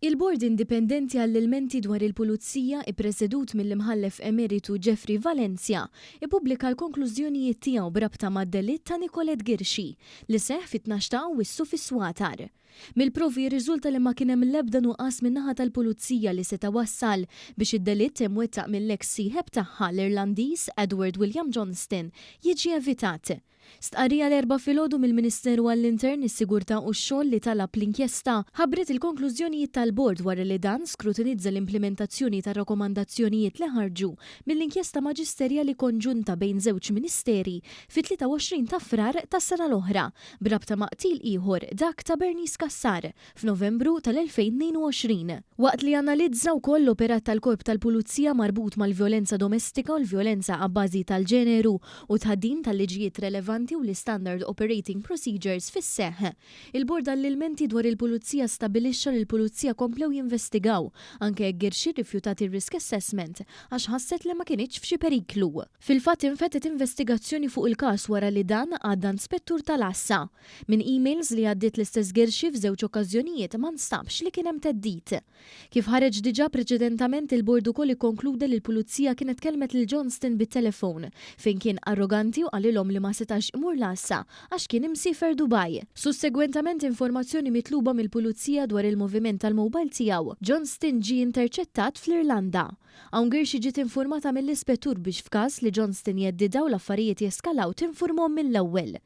Il-Bord Indipendenti għall-Ilmenti dwar il-Pulizija, ippresedut mill-Imħallef Emeritu Geoffrey Valenzia, ippubblika l-konklużjonijiet tiegħu b'rabta mad-delitt ta' Nicolette Ghirxi, li seħħ fit-12 ta' Awwissu fis-Swatar. Mill-provi jirriżulta li ma kien hemm l-ebda nuqqas min-naħa tal-Pulizija li seta' wassal biex id-delitt imwettaq mill-eks sieħeb tagħha, l-Irlandiż Edward William Johnston, jiġi evitat. Stqarrija l-Erbgħa filgħodu mill-Ministeru għall-Intern, is-Sigurtà u x-Xogħol li talab l-inkjesta, ħabbret il-konklużjonijiet tal-Bord wara li dan skrutinizza l-implimentazzjoni tar-rakkomandazzjonijiet li ħarġu mill-inkjesta maġisterjali konġunta bejn żewġ Ministeri fit-23 ta' Frar tas-sena l-oħra b'rabta ma' qtil ieħor, dak ta' Bernice Cassar, f'Novembru tal-2022. Waqt li analizza wkoll l-operat tal-Korp tal-Pulizija marbut mal-vjolenza domestika u l-vjolenza abbażi tal-ġeneru u t-tħaddim tal-liġijiet relevanti u l-Istandard Operating Procedures fis-seħħ. Il-Bord għall-Ilmenti dwar il-Pulizija stabbilixxa li l-Pulizija komplew jinvestigaw, anke jekk Ghirxi rrifjutat ir-risk assessment għax ħasset li ma kinitx f'xi periklu. Fil-fatt infetħet investigazzjoni fuq il-każ wara li dan għadda għand spettur tal-għassa. Minn emails li għaddiet l-istess Ghirxi f'żewġ okkażjonijiet ma nstabx li kien hemm theddid. Kif ħareġ diġà preċedentament il-Bord ukoll ikkonkluda li l-Pulizija kienet kellmet lil Johnston bit-telefon fejn kien arroganti u qalilhom li ma setax imur l-għassa għax kien imsiefer Dubai. Sussegwentament informazzjoni mitluba mill-Pulizija dwar il-moviment tal-mobile tiegħu, Johnston ġie interċettat fl-Irlanda. Hawn Ghirxi ġiet infurmata mill-Ispettur biex f'każ li Johnston jheddidha u l-affarijiet jeskalaw tinfurmhom mill-ewwel.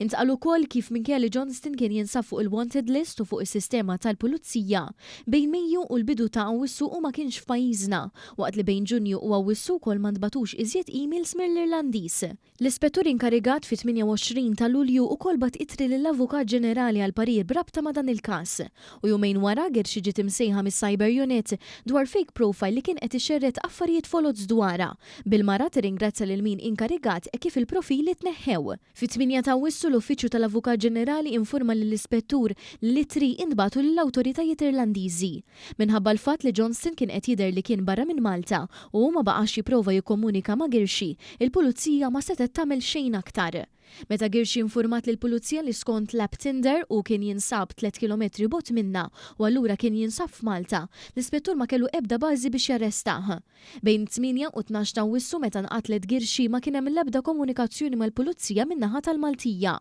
Intqal ukoll kif minkejja li Johnston kien jinsab fuq il-wanted list u fuq is-sistema tal-Pulizija, bejn Mejju u l-bidu ta' Awwissu hu ma kienx f'pajjiżna, waqt li bejn Ġunju u Awwissu wkoll ma ntbagħtux iżjed emails mill-Irlandiż. L-Ispettur inkarigat fit-28 ta' Lulju ukoll bagħat ittri lill-Avukat Ġenerali għal parir b'rabta ma' dan il-każ. U jumejn wara, Ghirxi ġiet imsejħa mis-Cyber Unit dwar fake profile li kien qed ixerred affarijiet foloz dwarha, bil-mara tirringrazzja lil min inkarigat hekk kif il-profili tneħħew. Fit-8 ta' Awwissu l-Uffiċċju tal-Avukat Ġenerali informa lill-Ispettur li l-ittri intbagħtu lill-awtoritajiet Irlandiżi. Minħabba l-fatt li Johnston kien qed jidher li kien barra minn Malta u hu ma baqax jipprova jikkomunika ma' Ghirxi, il-Pulizija ma setgħet tagħmel xejn aktar. Meta Ghirxi infurmat lill-Pulizija li skont l-app Tinder hu kien jinsab tlett kilometri bogħod minnha u allura kien jinsab f'Malta, l-Ispettur ma kellu ebda bażi biex jarrestah. Bejn it-tmienja u t-tnax ta' Awwissu meta nqatlet Ghirxi ma kien hemm l-ebda komunikazzjoni mal-Pulizija min-naħa tal-Maltija.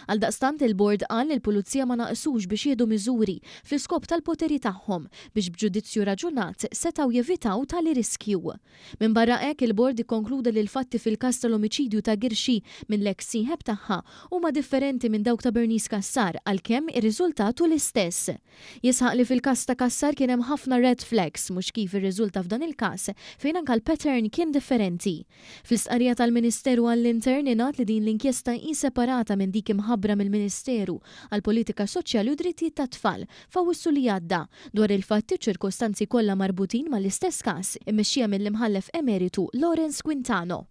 Għaldaqstant il-Bord qal li l-Pulizija ma naqsux biex jieħdu miżuri fl-iskop tal-poteri tagħhom biex b'ġudizzju raġunat setgħu jevitaw tali riskju. Minbarra hekk il-Bord ikkonkluda li l-fatti fil-każ tal-omiċidju ta' Ghirxi minn l-eks sieħeb tagħha huma differenti minn dawk ta' Bernice Cassar għalkemm ir-riżultat hu l-istess. Jisħaq li fil-każ ta' Cassar kien hemm ħafna red flags mhux kif irriżulta f'dan il-każ fejn anke l-pattern kien differenti. Fl-istqarrija tal-Ministeru għall-Intern ingħad li din l-inkjesta hi separata minn dik imħabbra mill-Ministeru għall-Politika Soċjali u Drittijiet tat-Tfal f'Awwissu li għadda dwar il-fatti u ċ-ċirkostanzi kollha marbutin mal-istess każ immexxija mill-Imħallef Emeritu Lawrence Quintano.